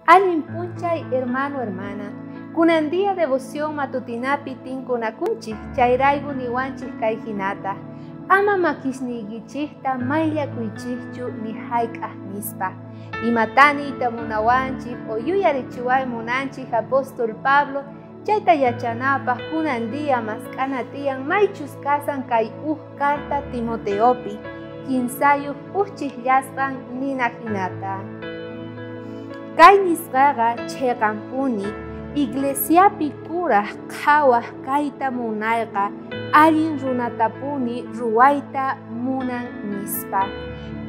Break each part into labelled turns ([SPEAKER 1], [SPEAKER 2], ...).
[SPEAKER 1] Allin p'unchay hermano, hermana. Kunan día devoción matutinapi tinkunakunchik, chayrayku niwanchik kay hinata. Ama makisniykichikta mayllakuychikchu ni hayk'aq nispa. Imatá niyta munawanchik o yuyarichiway munanchik apóstol Pablo, chayta yachanapaq kunan día mask'ana tiyan maychus kasan kay uj carta Timoteopi, kinsayuq ujchiqllasqan nina hinata. Kay nisqaqa chhiqanpuni, iglesiapi kuraj qhawaj kayta munayqa allin runatapuni ruwayta munan nispa.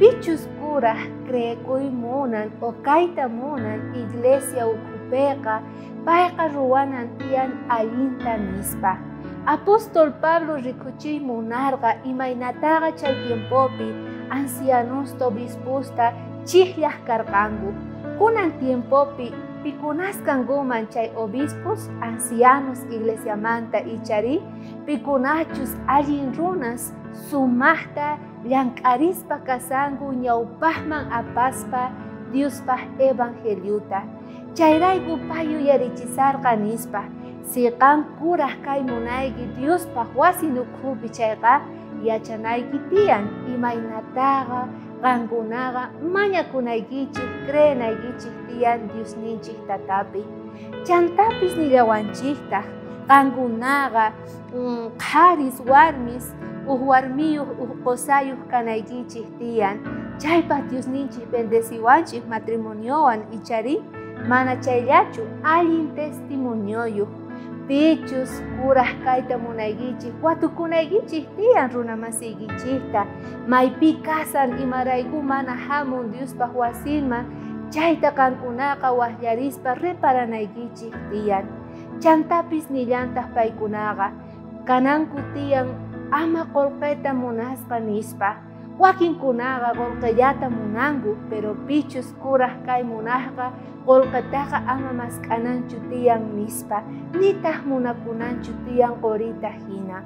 [SPEAKER 1] Pichus kuraj creekuy munan o kayta munan iglesia ukhupiqa, payqa ruwanan tiyan allinta nispa. Apóstol Pablo rikuchiy munarqa imaynataqa chay tiempopi ancianusta obispusta chijllaj karqanku. Kunan tiempopi pikunasqankuman chay obispos, ancianos iglesiamanta ichari, pikunachus allin runas sumaqta llank'arispa kasanku ñawpaqman apaspa Diospaq evangeliuta. Chayrayku pay yuyarichisarqa nispa, si qan kuraj kay munayki Diospaq wasin ukhupi chayqa yachanayki tiyan imaynataqa qankunaqa mañakunaykichik creenaykichik tiyan Diosninchik tatapi. Chantapis nillawanchiktaq qankunaqa qharis warmis uj warmiyuq uj qusayuq kanaykichik tiyan. Chaypaq Diosninchik bendeciwanchik matrimoniowan ichari mana chayllachu allin testimonioyuq. Pichus kuraj kayta munaykichik watukunaykichik tiyan runamasiykichikta maypi kasan imarayku mana hamun Diospaq wasinman chayta qankunaqa waqllarispa reparanaykichik tiyan. Chantapis nillantaq paykunaqa kananku tiyan ama qullqita munaspa nispa. Wakinkunaqa qullqillata munanku, pero pichus kuraj kay munaqqa qullqitaqa ama mask'ananchu tiyan nispa, nitaq munakunanchu tiyan qurita hina.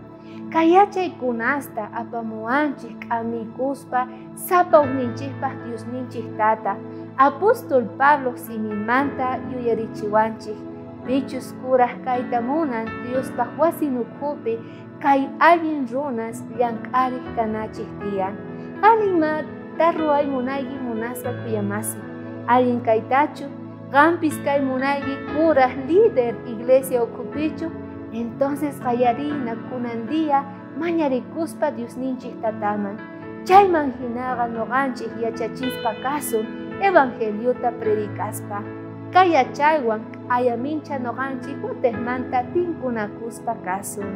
[SPEAKER 1] Kay yachaykunasta apamuwanchik k'amikuspa sapa ujninchikpaq Diosninchik tata. Apóstol Pablo simimanta yuyarichiwanchik, pichus kuraj kayta munan Diospaq wasin ukhupi kay allin runas llank'ariq kanachik tiyan. Animata ruway munayki munaspa kuyamasi. Allin kaytachu, qampis kay munayki kuraj líder iglesia ukhupichu, entonces qallarina kunan día mañarikuspa Diosninchik tataman. Chayman hinaqa nuqanchik yachachispa kasun evangeliota predicaspa. Kay yachaywan ayamincha nuqanchik utejmanta tinkunakuspa kasun.